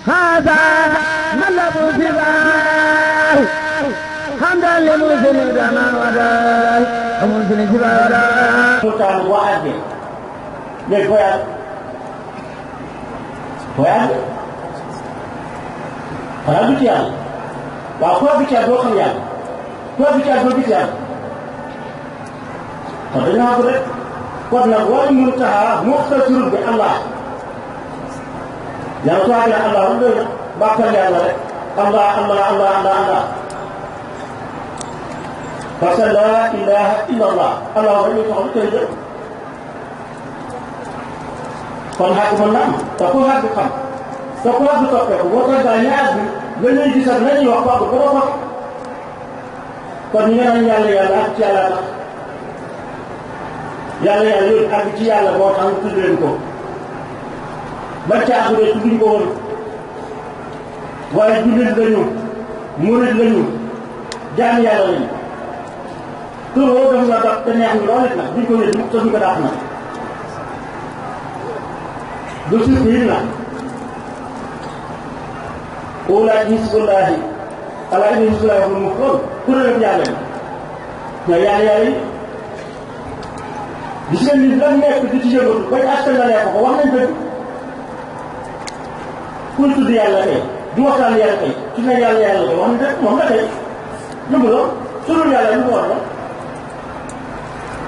هذا ملب الجبال حمدا لمسلم كما وداي ومسلم جبال sultaan boo àggee léegi fooy àgg xanaa du ci yàlla waaw foo bi ci yàlla doo xam yàlla foo bi ci yàlla doo gis yàlla kon dañu àgg rek kon nag wal muntaha muxtasir bi Allah yàlla soo àggee Allah rek doy na bàkkal yàlla rek Allah Allah Allah Allah Allah parce que la ilaha illallah Allah rek ñu soxla tey jël kon xàgg mën na am te ku xàgg xam te ku xàgg toppeeku boo tax gaa ñaar bi la ñuy gis ak la ñuy wax ko ba ko kon ñu naan yàlla yàlla ak ci yàlla tax yàlla yàlla yooyu àgg ci yàlla boo tax tudd leen ko bañ ca àgg de tudduñ ko woon waaye jullit lañu murid lañu jaam yàlla lañu tur woo def na daf te neex ñu lool it nag duñ ko wér te duñ ko daax na du sirk yi na ulaay hisbullahi ala inna hisbullahi hum muhtadun kuréel yàlla yi ñooy yàlla yi gis nga nit lan nekk di ci yëngatu bañ askan la lekk ko wax nañ dëgg kuy tudd yàlla tey di waxtaan yàlla tey ci ne yàlla yàlla tey wax nañ dëgg moom la tey lu mu doon turul yàlla lu mu war la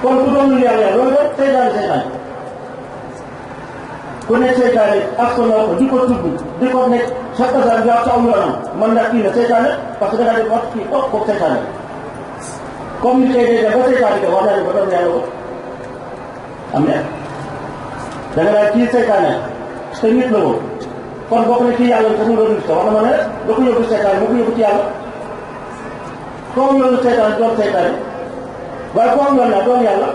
kon ku doonul yàlla yàlla loolu rek seytaane ku nekk seytaane askanoo ko di ko tudd di ko nekk chaque fois nga wax ci aw yoonam mën na kii na seytaane parce que da ngaa di wax kii kooku seytaane comme ni tey day def ba seytaane ko wax naa ne ba doon yàlla ko am na da nga naan kii seytaane te nit la woon kon bokk na kii yàlla te mu doon nit wax na ma ne da ko yóbbu seytaane moo ko yóbbu ci yàlla comme yoonu seytaane doon seytaane waaye comme yoon naa doon yàlla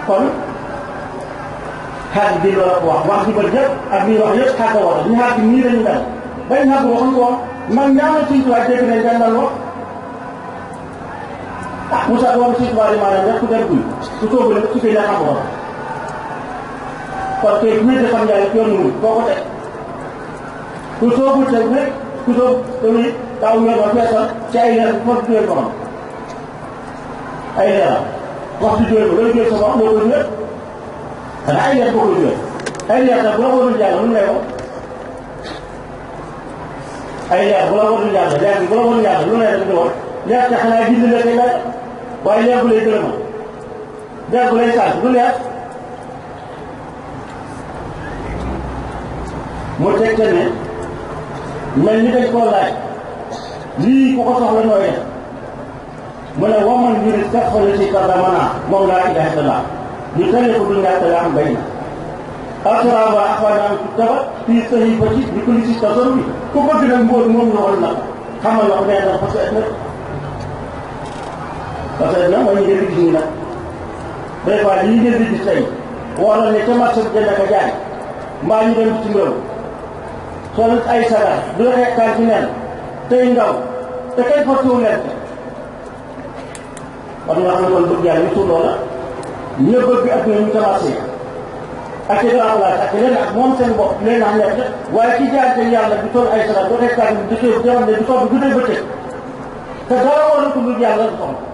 kon xaaj bi la wax ji bëri yëpp ak li wax yëpp xaaj a wax ñu xaaj nii dañu mel bañ xaaj waxuñ ko man ñaama Sëñ Tuubaa dégg nañ dañ daan wax ah Moussa wax Sëñ Tuubaa di maanaam rek ku dem guy su soobu la su koy ne xam wax kon tey bu ñu xam yàlla yoon mu boo ko teg ku soobu teg rek ku soobu tamit daaw yoon wax feesal ci ay leer bu fa duwee ko xam ay leeram wax di duwee ko loolu jël sa wax moo koy duwee xanaa ay leer boo koy duwee ay leer nag bu la warul yàlla mun lay wax ay leer bu la warul yàlla leer bi bu la warul yàlla lu lay def di wax leer te xanaa bind la kay lay waaye leer bu lay gërëma leer bu lay sant du leer mu teg te ne mel ni dañ koo laaj lii ku ko soxla nooy def mu ne waman yurid saxfala si kardamana moom laa ilaha illallah ñu tënee ko duñ ñàkk am bay na asraba axwanaan ku taba fii sahifati bi kulli si tasor bi ku bëgg nag mbóot moom ñoxol na xamal na ko nee na parce que nag mooy ñu ngeen di gis ñu nag des fois lii ngeen di gis tey wala ne ca marché bi jënd ka jaay mbaa ñu dem ci ngërëm sol ay sagar du la xeextaan ci nen tey ndaw te kenn fa tuur leen kon nga xam ne kon bëgg yàlla ñu tuur loola ñu bëgg ak ñu commencé ak ci grand place ak leen ak moom seen bopp leen xam nekk waaye ci jaante yàlla di sol ay sagar du xeextaan di xeex jaram ne di sol bi guddee bëccëg te dara war na ko bëgg yàlla du soxla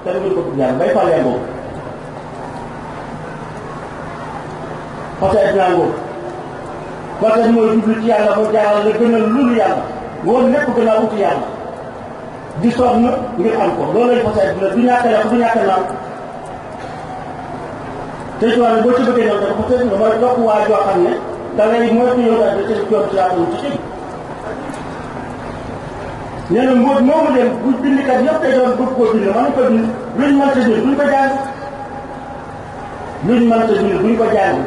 kenn du ko bëgg yàlla bay fàllee boobu parce que dinaa ngóob parce que mooy jublu ci yàlla moo jaaral la gën a lulu yàlla woon lépp gën a uti yàlla di sonn ngir am ko loolu lañ fas yéene du ñàkk a yàq du ñàkk a naan te ci wàllu boo ci bëggee ñëw dafa fas yéene mooy yokk waa joo xam ne da ngay moytu yow daal di tëj yoon ci yàlla ci xëy nee na mbóot moomu dem bu bindkat yëpp day doon bëgg koo bind mën ko bind luñ mënta bind duñ ko jàng luñ mënta bind duñ ko jàng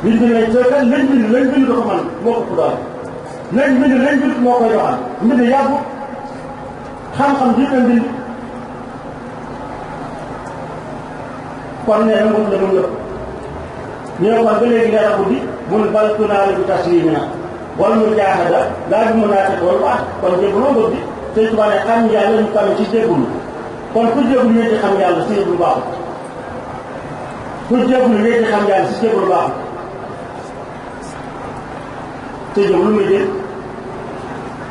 liñ bind lañ soo kan lañ bind ko man moo ko doon lañ bind moo koy doxal mbind yàggu xam-xam ji ko mbind kon nee na moom la mun lëpp ñoo kon ba léegi leer a guddi mun bal tunaale bi taslimina wala mu jaaxada laa bi mun naa teg wala wax kon jébbaloo bëgg te tubaab ne xam yàlla ñu kame ci jébbalu kon ku jébbalu ñu ci xam yàlla si lu baaxul ku jébbalu léegi xam yàlla si jébbalu baaxul te jébbalu lu muy jël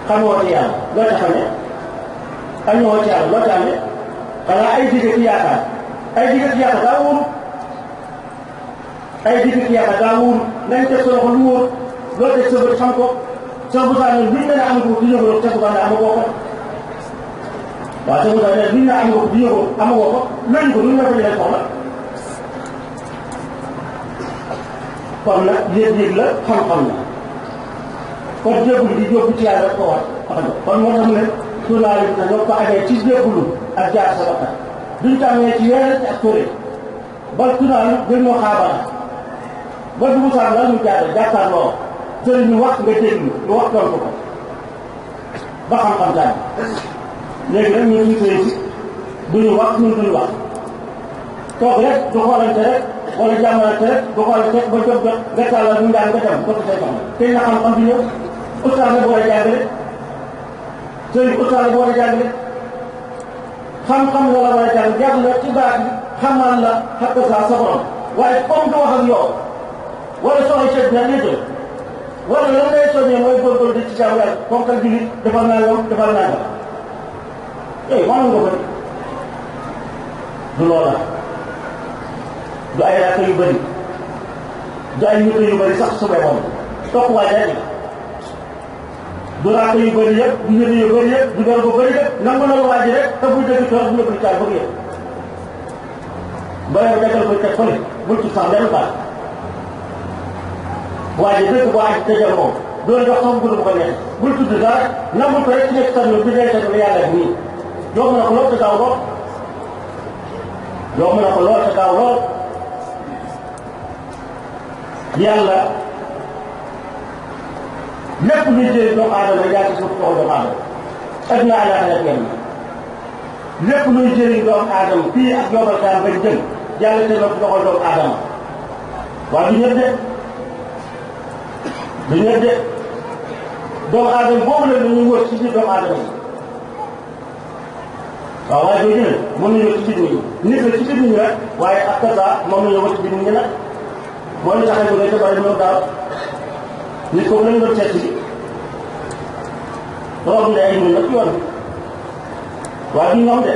xamoo ci yàlla loo ca xamee añoo ci yàlla loo ca amee xanaa ay digg ci yaakaar ay digg ci yaakaar daa wóor ay digg ci yaakaar daa wóor nañ teg sa loxo lu wóor loo teg sa bët xam ko soo bu saa ne luñ ne am ko di yëgoo tegu ba ne amagoo ko waaw soo bu saa ne luñ ne am nga ko di yëgoo amagoo ko luñ ko luñ la ko jëlee soxla kon nag yëg-yëg la xam-xam la kon jébbulu di yóbbu ci yàlla ko war kon moo tax mu ne journal bi ñoo ko amee ci jébbulu ak jaar sa bakkan duñ ko amee ci weerante ak tóore ba journal gën ñoo xaabara ba du mu saam la ñu jaar jàkkaarloo sëriñ ñu wax nga déglu lu wax tontu ko ba xam-xam daal léegi nag ñun ñu sëriñ si duñu wax ñun duñu wax toog rek du xoolante rek wala jàmmalante rek du xoolante rek ba jot nga tàllal ñu daan nga dem ba ko say soxla te na xam-xam bi ñëw ustaas la bu war a jàngale sëriñ ustaas la bu war a jàngale xam-xam la war a jàng jàng la ci baax bi xamal la xakk saa sa borom waaye comme du wax ak yow wala soxla ceeb bi nag jël wala lan ngay soññee mooy góorgóorlu di ci jaamu yàlla ponkal jullit defal naa yow defal naa nga eh mënoon nga ko du loola du ay rakk yu bëri du ay ñuta yu bëri sax su moom topp waay rek du rakk yu bëri yëpp du ñuta yu bëri yëpp du dor bu bëri yëpp nangu na la waaj rek te buy dëgg toor bu yëpp caal bëgg yëpp bayow daggal koy teg fële bul ci sax benn baat waaye dëgg bu aaj tëjal moom doon jox sax gudd bu ko neex bul tudd dara nangul ko rek ci nekk tamit bi ngay teg yàlla bi nii yomb na ko lool te gaaw lool yomb na ko lool te gaaw lool yàlla lépp luy jëriñ doomu aadama yaa ci suuf toxal doomu aadama adduna àllaaxira ak yem lépp luy jëriñ doomu aadama fii ak yombal kaan bañ jëm yàlla te doon doxal doomu aadama waaye du ñëpp de du ñëpp de doomu aadama boobu la ñuy wër ci biir doomu aadama yi waaw waaye doo jëlee mën nañu ci biir nit la ci biir nit ñi rek waaye ak kasa moom nañu wër ci biir nit ñi nag moo ñu taxee bu ngay tëbale ñoom daaw nit ko lañ doon seet si rob ne ay ñun nag yoon waaye du ñoom de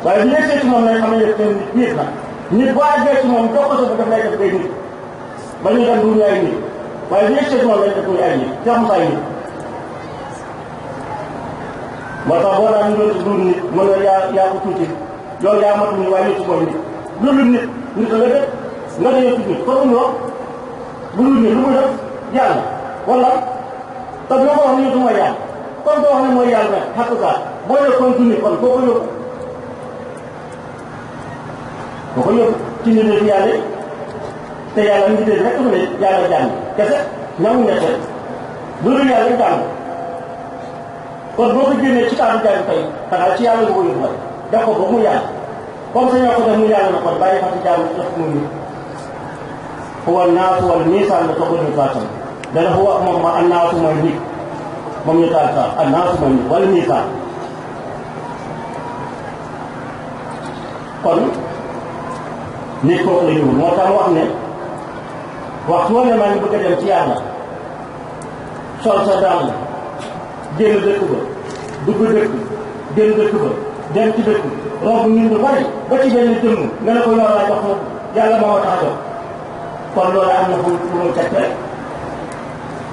waaye bi ngay seet si moom nañ xam ne nit nit na nit boo àggee ci moom jox ko sa daf lay def ngay nit ba ñu dem duñu ay nit waaye bi ngay seet si moom lañ def duñu ay nit teexum say nit moo tax boo daan ñu doon duur nit mën na yaa ko tuuti loolu yaa matu ni waaye nit mooy nit loolu nit la def nga dañoo tudd nit kon wax bu dul nit lu muy def yàlla wala te boo ko wax ne du mooy yàlla kon boo wax ne mooy yàlla nag xàq saa boo ne kon du nit kon koo ko yóbbu boo ko yóbbu ci nit ñi yàlla te yàlla ngi dégg rek ne yàlla jàng kese ñamu ñette bu dul yàlla jàng kon boo ko génnee ci taatu jàng tey xanaa ci yàlla nga ko yóbbu def ko ba mu yàlla comme ça ñoo ko def mu yàlla na kon bàyyi fa ci jàng def mu nit huwa naasu wal miisaan la toog ñu fàttal dana huwa moom ma annaasu mooy nit moom ñu taal sax annaasu mooy nit wala miisaan kon nit kooku la ñu moo tax wax ne waxtu woon ne maa ngi bëgg a dem ci yàlla sol sa dàll génn dëkk ba dugg dëkk génn dëkk ba dem ci dëkk romb ñun lu bari ba ci benn jëmm nga ne ko yor laa jox yàlla moo ma tax a jox kon loolu am na fu mu teg rek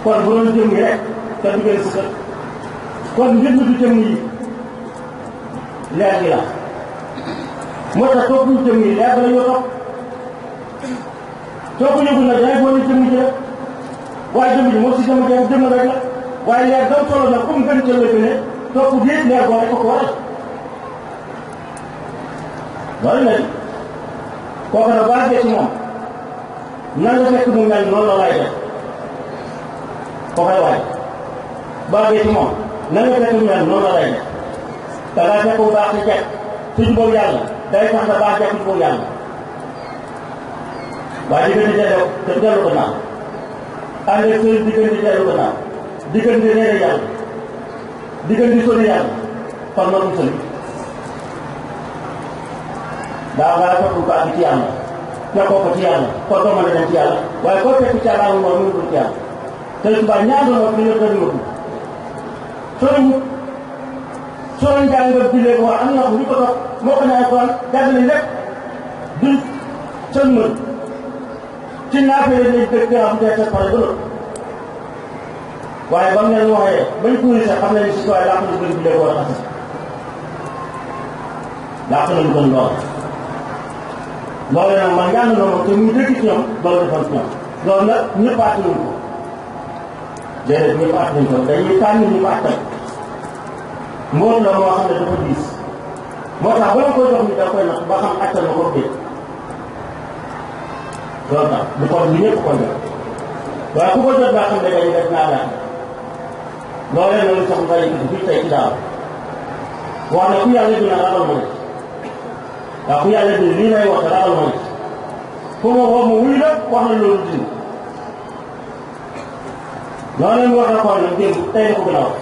kon bu doon jëm yi rek te du gën si kër kon mbir mi du jëm yi leer gi la moo tax topp ñu jëm yi leer la ñoo topp topp yëgul nag dangay boole jëm ji rek waaye jëm ji moo si jëm rek la waaye leer dam solo nag comme gën ca la ne topp bi leer boo rek ko waral loolu nag kooku nag baa ci moom nan nga fekk mu mel noonu la lay def koo koy waay baa ci moom nan nga fekk mu mel noonu la lay def da ngaa fekk bu baax ci jekk su jubóog yàlla day tax da baax jekk jubóog yàlla waaye diggante delloo te dellu ko naaw ànd ak sëriñ diggante dellu ko naaw diggante reere yàlla diggante sori yàlla kon noonu sëriñ daa ngaa fekk ko àgg ci yàlla nekkoo ko ci yàlla kon doo mën a dem ci yàlla waaye koo fekk ci yàlla moom mënu dul ci yàlla tey subaa ñaar doon wax li nga tëdd yóbbu soo njàng nga bilee ko am na ko ñu ko toog moo ko ñaan tool jàng nañ lépp duñ sën mën ci naafee lañ dëkk am dee sa pare ba waaye ba mu leen waxee bañ kuuri sax xam nañ si waaye làq na gën bilee ko war a xasee làq nañu gën lool loolu nag man ñaan na moom te muy dëkk ci ñoom loolu defoon ci ñoom loolu nag ñëpp àtt nañ ko déedéet ñëpp àtt nañ ko dañuy tànn ñu àttal mbóot la moo xam ne dafa diis moo tax ba la koy jox ni da koy nax ba xam àttal na ko dee loolu tax du ko ñu ñëpp ko jot waaye ku ko jot daa xam ne dañu def naa laaj loolee noonu sax nga yëkkati fii tey ci daaw wax ne ku yàlla dina ragal ma ne waaw ku yàlla dina lii may wax ragal ma ne fu ma woo ma wuy la wax na loolu dina loolu mu wax na xool nag démb tey la ko gën a wax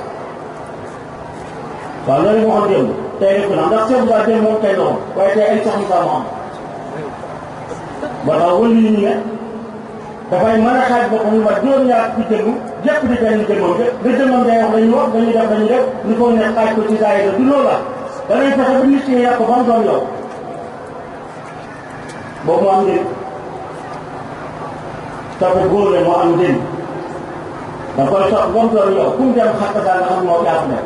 waaw loolu moo xam démb tey la ko gën a ndax Cheikh Moussa démb moom tey la woon waaye tey ay Cheikh Moussa moo am ba tax wël yi ñu ne dafay mën a xaaj boppam lu ma juróom-ñaar ci jëmm jëpp di benn jëmmam nga jëmmam day wax dañuy wax dañuy def ñu ko ne xaaj ko ci saa yi du loolu la danañ fexe ba nit ñi yàq ko ba mu doon yow boobu moo am njëriñ topp góor la moo am njëriñ da koy topp ba mu doon yow fu mu dem xàq daal nga xam moo yaa ko def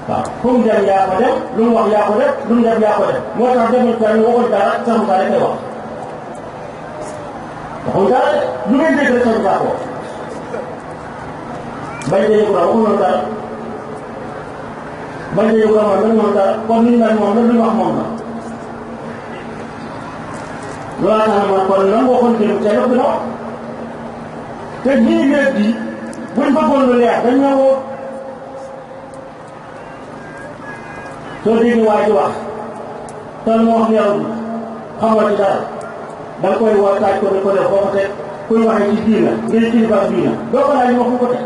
waaw fu mu dem yaa ko def lu mu wax yaa ko def lu mu def yaa ko def moo tax demul fenn waxul dara sax mu saa rek lay wax waxul dara de lu ngeen dégg rek sax mu saa ko bañ dee ko waxul noonu dara bañ dee ko moom lan moom dara kon ni ñu mel moom la lu ñu wax moom la loolaa tax na kon lan waxoon démb te lépp dina wax te ñii léeg bi buñ bëggoon lu leer dañ ñoo woo soo déggee waa ji wax te mu wax yarul xam nga ci dara da nga koy woo taaj ko ne ko def boo ko teg kuy waxee ci diina ngay kilifa ak diina doo ko laaj wax fu ko teg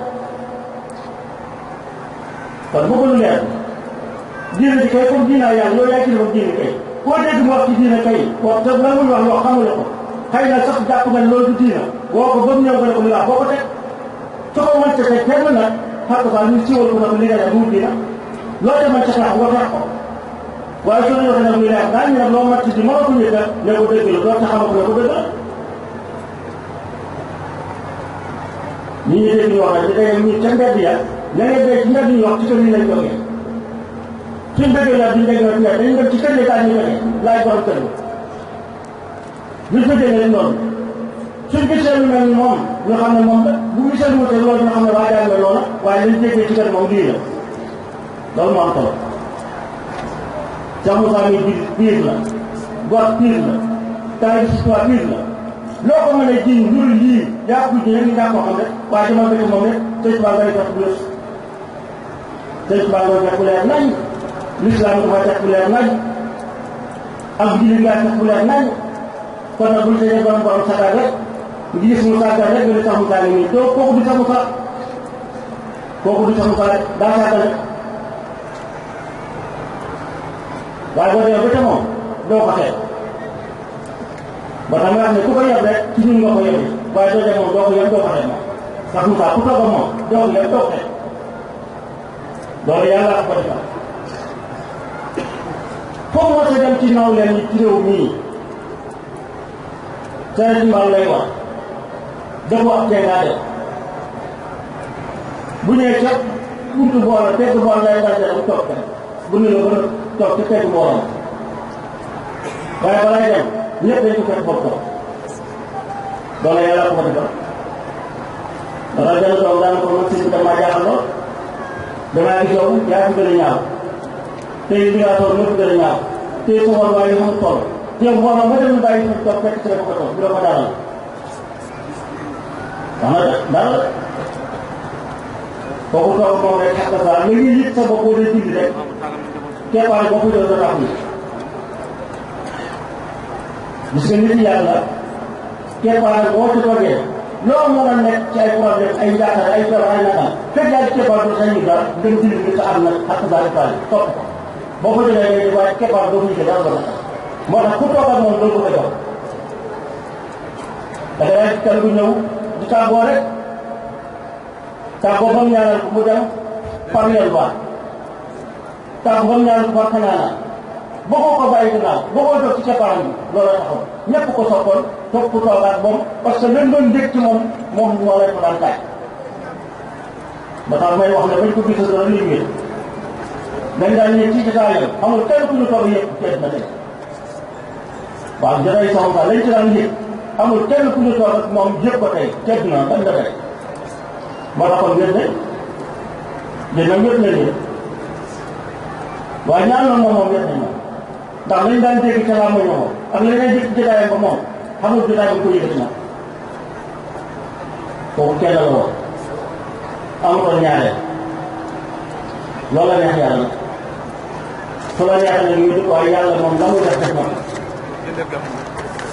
kon bëgg lu leer diina ji kay comme diina yàlla yow yaay kilifa diina kay koo dégg mu wax ci diina kay wax te lan muy wax yoo xamul ko xëy na sax jàpp nga loolu du diina woo ko ba mu ñëw ko ne ko lu wax boo ko teg su ko mënte teg kenn nag xar ko sax ñu siiwal ko nag li nga def mu diina loo demal ca tax nga tax ko waaye soo waxee nag muy leer daal ñu nag loo mat ci mënoo ko ñëkk ne ko dëgg la doo taxaw ko ne ko dëgg la ñi ñu dégg ñu wax nag di day ñu ca mbedd ya ña ngeen dee ci mbedd ñu wax ci kër yi lañ jógee suñ dëggee la duñ dégg na dañu dem ci kër yi daal ñu joxe laaj borom kër buñ ko jëlee noonu suñ gisee lu mel ni moom ñu xam ne moom la bu gisee lu wute loolu ñu xam ne waa jàng nga loolu waaye liñ déggee ci kër moom lii la loolu moo am solo Cheikh Moussa mi biir la gor biir la taay si toi biir la loo ko mën a ji ñur lii yaa ko jëlee ni daa ko xam rek waaye dama bëgg moom rek sëñ Tuubaa ngay jox bu lës sëñ Tuubaa ngay jox bu leer nañ l'islam dafa jox bu leer nañ ak julli nga jox bu leer nañ kon nag buñ tëjee borom sagar rek ngi gis mu sagar rek nga di sax Moussa nii doo kooku du sax Moussa kooku du sax Moussa rek daa sagar rek waaye boo demee ba ca moom doo ko xeeb ba tax nga xam ne ku ko yeb rek ci ñun nga ko yebee waaye doo dem moom doo ko yeb doo ko xeeb moom ndax Moussa ku toog moom doo ko yeb doo ko xeeb loolu yàlla ko defal foo mos a dem ci naw leen ci réew mii seen mbal lay wax dafa wax tey ngaa def bu ñëwee ca buntu bool tegg bool lay dajale bu toog bu ñu la gën a toog ci tegg boolam waaye balay dem ñëpp dañ ko fekk bopp toog loolu yàlla ko defal dara benn doom daan ko man si damaa jaaxal lool damaa gis yow yaa fi gën a ñaaw tey bi ngaa toog ñoo fi gën a ñaaw tey soxal waaye xamul tool yow mbooloo ma dem bàyyi fa toog fekk ci la ko toog bi la ko daaral wax na dara kooku toog moom rek xaq saa nga ngi yëg sa bopp boo dee julli rek keppaale boo ko jël sa tax ni gis nga nit yàlla keppaale boo ci toogee loo mën a nekk ci ay problème ay njaaxare ay feebar ay nakam fekk yaa ngi keppaale doo sañu dara dem julli bi sa am na xaq saa keppaale topp ko boo ko jëlee ngay waaye keppaale doo ko yëg dara la moo tax ku toog ak moom doo ko jox da ngay kenn bu ñëw di tàggoo rek tàggoo ba mu ñaanal ko mu dem par yoon waat tàggoo ba mu ñaanal ko par xanaana bëggoo ko bàyyi ginnaaw bëggoo jox ci keppaaram bi loolu taxaw ñëpp ko soppoon topp toog ak moom parce que leen doon dégg ci moom moo leen ko daan taaj ba tax may wax ne bañ ko gisee dara liggéey dañ daan ñëw ci jotaayam amul kenn ku ñu toog yëpp teet na tey waaw jotaay soxna lañ ci daan yëg amul kenn ku ñu toog ak moom yëpp ko tey teet na bañ la tey moo taxoon ngeen ne dina ñëpp la leen waaye ñaan na moom ñett nañ moom ndax lañ daan dégg ca làmb ñoo ak lañ daan dégg ci jotaayam ba moom xamul jotaay ba ko yëgati na kooku kenn la woon amutoon ñaareel loolu la neex yàlla nag su la neexee nag ñu dugg waaye yàlla moom la muy def na ko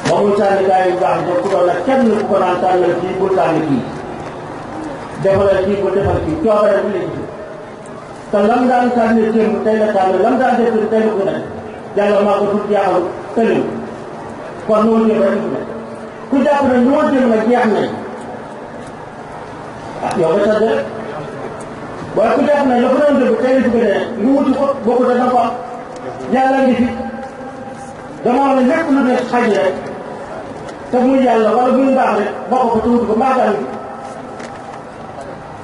ba muy tànn gars yu baax yi ku doon nag kenn ku ko naan tànnal kii bul tànn kii defalal kii bul defal kii coobare bi léegi te lam daan tànn démb tey la tànn lam daan def tey la ko def yàlla maa ko tudd yaaxal ëllëg kon loolu jëm rek ne ku jàpp ne ñoo jëm nag jeex nañ ah yow ba tëdd rek waaye ku jàpp ne la ko doon dëgg tey la jóge ne nga wuti ko boo ko dana ko am yàlla ngi fi dama wax ne lépp lu ne xaj rek te muy yàlla wala muy mbaax rek bokk ko te wuti ko mbaax daal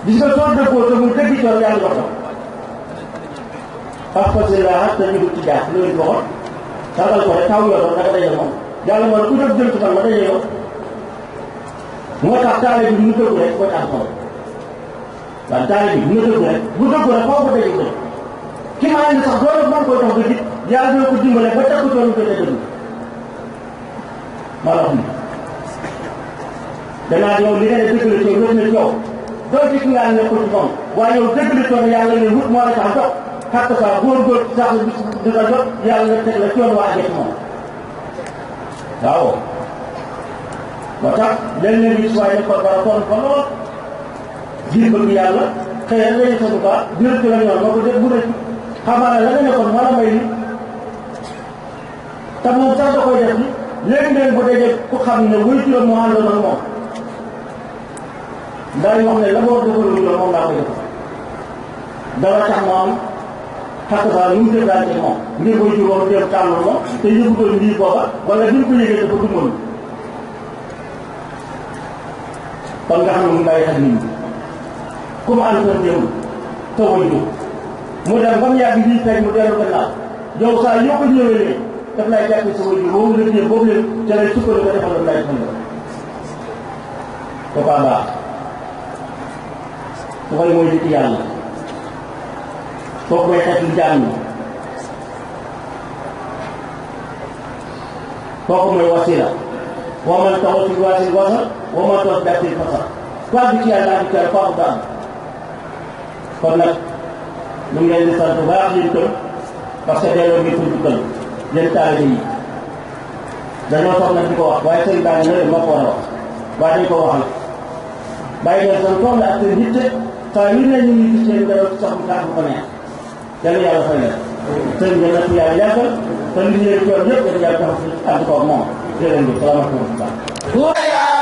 gis nga soo dëggoo te muy dëgg tool yàlla jox ko parce que la te ñu dugg ci jaar loolu waxoon sagal ko rek taw yoroon naka daje moom yàlla moo ne ku def jëm ci man ma daje yow moo tax taale bi mu dëgg rek koy am solo waaye taale bi mu dëgg rek bu dëgg rek foo ko daje ko ki ma indi sax doole man koy tax nga gis yàlla dina ko dimbale ba teg ko toolu ko dëgg maa la wax ni danaa yow li nga ne dëgg la ci yow lépp na ci yow doo gis nga ne ko ci moom waaye yow dëgg la ci yow yàlla ne wut moo la tax dox xàq saa góor-góor sax di nga jot yàlla nga teg la ci yoon waa àgg ci moom waaw ba tax léeg-léeg gis waaye ko bara toon fa lool jiir bëgg yàlla xëy na lañu sa baax biir ci la ñoon moo ko def bu rëcc xamaa ne la nga nekkoon moo la may ni te moom sax da koy def ni léegi-léeg bu dajee ku xam ne wuy juróom moo àndoon ak moom daay wax ne la moo defalul la moom laa koy def dara tax mu am xàq saa nu mu jëflante moom ngir koy juróom dem tànnul moom te yëgutoon lii booba wala bi ñu ko yëgee dafa dumoon kon nga xam ne mu bàyyi xel nit ñi comme àndoon démb te woy mu dem ba mu yàgg lii tey mu dellu gannaaw yow saa yoo ko ñëwee daf lay jàpp sa wajur boobu la ñëw boobu leen ca lay sukkali ko defal la lay defal la dafa baax su koy mooy nit yàlla kooku mooy xeetu jaam ñi kooku mooy wasila wa man tawasil wasil wasal wa man tawas datil fasal quoi bi ci yàlla ak ci yàlla faamu daan kon nag ñu ngi leen di sant bu baax yéen itam parce que delloo ngeen ko jukkal yéen taalibe yi dañoo toog nag di ko wax waaye sëñ baa ngi ne moo ko war a wax waaye dañ ko waxal bàyyi leen seen tool ak seen yitte saa yu ne ñu ngi gis leen dara sax mu tax bu ko neex yàlla yàlla fay leen sëñ bi nag yàlla yàggal te li ñu leen coon yëpp dañu yàlla tax ànd ko ak moom jërëjëf salaamaaleykum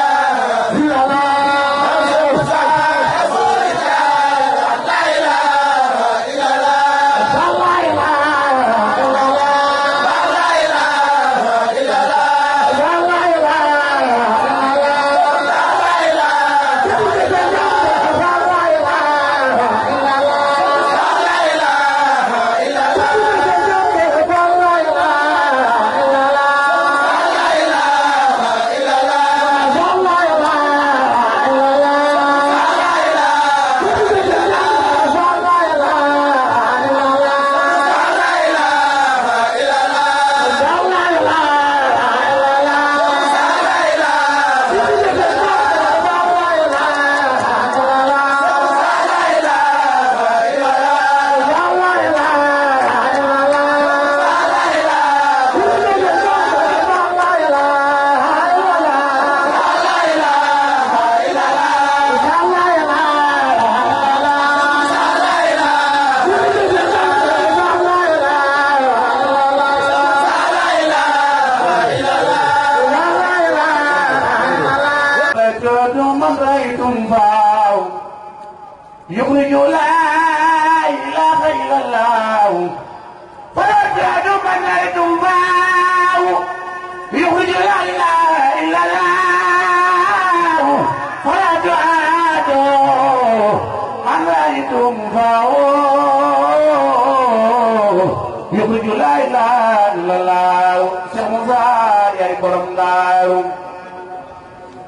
يخرج لا إله إلا الله فيجعل من يتوباه يخرج لا إله إلا الله فيجعل من يتوباه يخرج لا إله إلا الله Cheikh Moussa yaay borom Daaru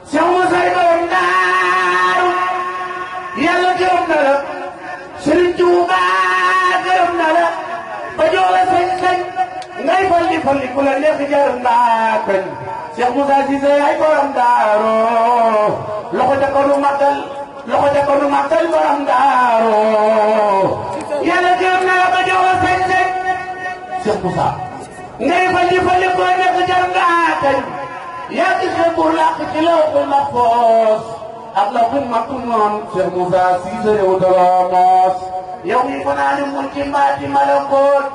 Cheikh Moussa yaay borom Daaru Yàlla gërëm na la Serigne Touba gërëm na la ba jox la sañ-sañ ngay falli ku la neex jar naa kañ Cheikh Moussa Cissé yaay borom Daaru loxo ca kaw nu màggal borom Daaru Yàlla gërëm na la ba jox la sañ-sañ Cheikh Moussa ngay falli ku la neex jar naa kañ yaa gis nga buur làq ci lawhul mahfuus ak lawhul maknuun Cheikh Moussa Cissé yow dara moos yow mi fanaani mulki mbaati malakoot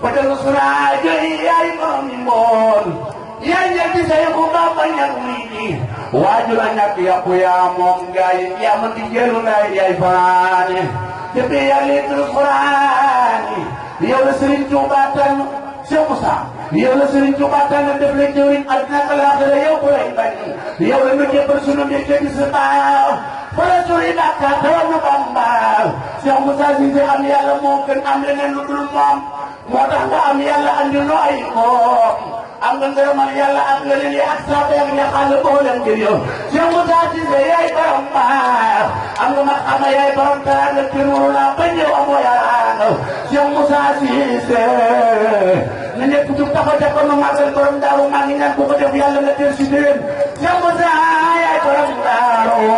fatalu suraajo yi yaay borom yi mbool yaay ñàkk say ku baba ñàkk muy ji waaju la ñàkk yàqu yaa moom gaay yaa man di jëlu lay yaay fanaane jëppe yàlla liitul quraani yow la Serigne Touba tànn Cheikh Moussa yow la Serigne Touba tànn def la jëwriñ àddina ak laaxira yow ko lay bañ yow la ñu jébbal sunu mbir te gis baaw fara sori Dakar tawal nu Bamba Cheikh Moussa Cissé am yàlla moo gën am leneen lu dul moom moo tax nga am yàlla andi no ay moom am nga ngërëmal yàlla ak leneen yi ak saa beeg ne xàll boolem ngir yow Cheikh Moussa Cissé yaay borom baax am nga ma xama yaay borom teraanga ci nuuru la ba ñëw amoo yàlla Cheikh Moussa Cissé na ñëpp jug taxaw ca ko nu màggal borom Daaru maa ngi ñaan ku ko def yàlla nga teel si déwén Cheikh Moussa yaay borom Daaru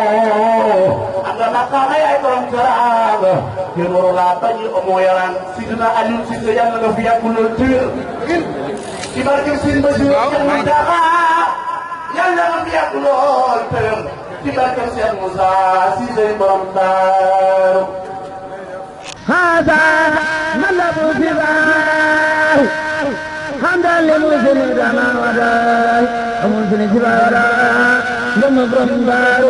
am nga ma xama yaay borom teraanga ci nuuru la ba ñëw amoo yàlla Sidina Aliou Cissé yàlla nga fi yàgg lool tëwér ci barke Sëriñ Basiru Cheikh Mountakha yàlla nga fi yàgg lool tëwér ci barke Cheikh Moussa Cissé borom Daaru هذا ملب الجبال حمدا لمسلم دما وداي ومسلم جبال لم برم بارو